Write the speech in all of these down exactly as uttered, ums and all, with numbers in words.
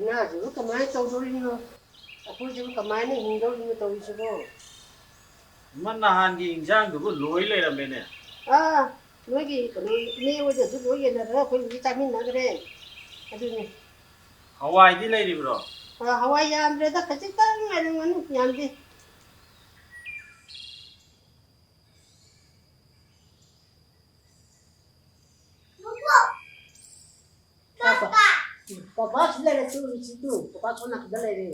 ꯉꯥꯁꯤꯕꯨ ꯀꯃꯥꯏꯅ ꯇꯧꯗꯣꯔꯤꯅꯣ? ꯑꯩꯈꯣꯏꯁꯤꯕꯨ ꯀꯃꯥꯏꯅ ꯍꯤꯡꯗꯧꯔꯤꯅꯣ ꯇꯧꯔꯤꯁꯤꯕꯣ? ꯑꯃ ꯅꯍꯥꯟꯒꯤ ꯏꯟꯖꯥꯡꯗꯨꯕꯨ ꯂꯣꯏ ꯂꯩꯔꯝꯃꯦꯅꯦ꯫ ꯑꯥ, ꯅꯣꯏꯒꯤ ꯀꯩꯅꯣ, ꯏꯅꯦ ꯍꯣꯏꯗꯁꯨ ꯂꯣꯏ ꯌꯦꯟꯅꯔꯒ ꯑꯩꯈꯣꯏ ꯍꯧꯖꯤꯛ ꯆꯥꯃꯤꯟꯅꯈ꯭ꯔꯦ꯫ ꯑꯗꯨꯅꯤ꯫ ꯍꯋꯥꯏꯗꯤ ꯂꯩꯔꯤꯕ꯭ꯔꯣ? ꯑꯥ, ꯍꯋꯥꯏ ꯌꯥꯝꯗ꯭ꯔꯦꯗ, ꯈꯖꯤꯛꯇꯪ ꯉꯥꯏꯔꯝꯒꯅꯤ, ꯌꯥꯝꯗꯦ꯫ ꯄꯥꯄꯥ, ꯄꯥꯄꯥ ꯁꯤ ꯂꯩꯔꯦ, ꯇꯨ, ꯁꯤ ꯇꯨ, ꯄꯥꯄꯥ ꯁꯣꯝ ꯅꯥꯀꯟꯗ ꯂꯩꯔꯦ꯫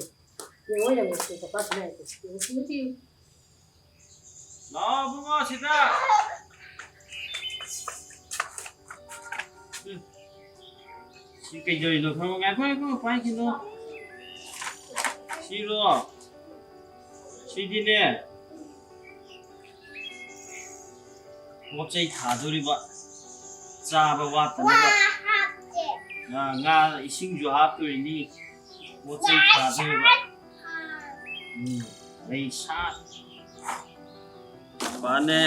ꯌꯦꯡꯉꯣ, ꯌꯦꯡꯉꯣ, ꯁꯤ ꯄꯥꯄꯥ ꯁꯤ ꯂꯩꯔꯦ, ꯌꯦꯡꯉꯣ, ꯁꯤ ꯅꯠꯇꯦ꯫ ꯂꯥꯛꯑꯣ ꯏꯕꯨꯡꯉꯣ ꯁꯤꯗ꯫ ꯎꯝ꯫ ꯁꯤ ꯀꯩꯗꯧꯔꯤꯅꯣ ꯈꯪꯕ? ꯉꯥꯏꯈꯣ, ꯉꯥꯏꯈꯣ, ꯄꯥꯏꯈꯤꯅꯣ꯫ ꯁꯤꯔꯣ? ꯁꯤꯗꯤꯅꯦ, ꯄꯣꯠ ꯆꯩ ꯊꯥꯗꯣꯔꯤꯕ, ꯆꯥꯕ ꯋꯥꯠꯇꯅꯕ꯫ ꯉꯥ, ꯉꯥ ꯏꯁꯤꯡꯁꯨ ꯍꯥꯞꯇꯣꯏꯅꯤ, ꯄꯣꯠ ꯆꯩ ꯊꯥꯗꯣꯔꯤꯕ꯫ ꯎꯝ, ꯂꯩ ꯁꯥꯠ꯫ ꯃꯥꯅꯦ꯫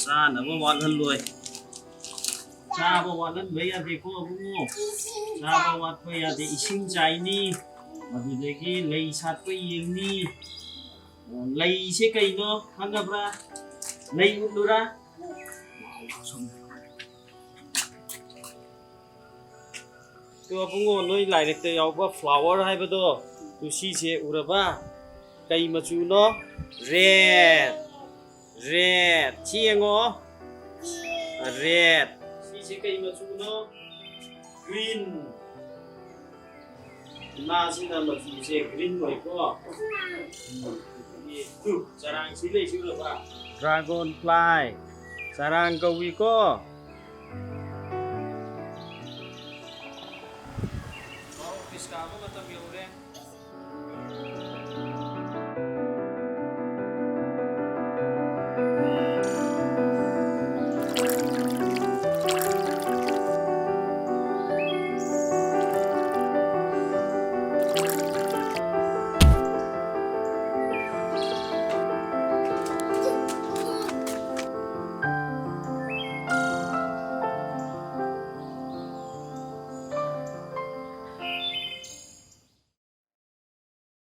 ꯆꯥꯅꯕ ꯋꯥꯠꯍꯜꯂꯣꯏ꯫ ꯆꯥꯕ ꯋꯥꯠꯍꯟꯕ ꯌꯥꯗꯦꯀꯣ ꯑꯕꯨꯡꯉꯣ꯫ ꯆꯥꯕ ꯋꯥꯠꯄ ꯌꯥꯗꯦ꯫ ꯏꯁꯤꯡ ꯆꯥꯏꯅꯤ꯫ ꯑꯗꯨꯗꯒꯤ ꯂꯩ ꯁꯥꯠꯄ ꯌꯦꯡꯅꯤ꯫ ꯂꯩꯁꯦ ꯀꯩꯅꯣ ꯈꯪꯉꯕ꯭ꯔꯥ? ꯂꯩ ꯎꯠꯂꯨꯔꯥ? ꯇꯨ ꯑꯕꯨꯡꯉꯣ, ꯅꯣꯏ ꯂꯥꯏꯔꯤꯛꯇ ꯌꯥꯎꯕ flower ꯍꯥꯏꯕꯗꯣ, ꯇꯨ ꯁꯤꯁꯦ ꯎꯔꯕ? ꯀꯩ ꯃꯆꯨꯅꯣ? Red꯫ Red꯫ ꯁꯤ ꯌꯦꯡꯉꯣ꯫ Red꯫ ꯁꯤꯁꯦ ꯀꯩ ꯃꯆꯨꯅꯣ? Green꯫ ꯏꯃꯥꯁꯤꯅ ꯃꯆꯨꯁꯦ green ꯑꯣꯏꯀꯣ꯫ ꯎꯝ, ꯑꯗꯒꯤ ꯇꯨ, ꯆꯔꯥꯡ ꯁꯤ ꯂꯩꯁꯤ ꯎꯔꯕ? Dragon fly꯫ ꯆꯔꯥꯡ ꯀꯧꯏꯀꯣ꯫ ꯑꯣꯐꯤꯁ ꯀꯥꯕ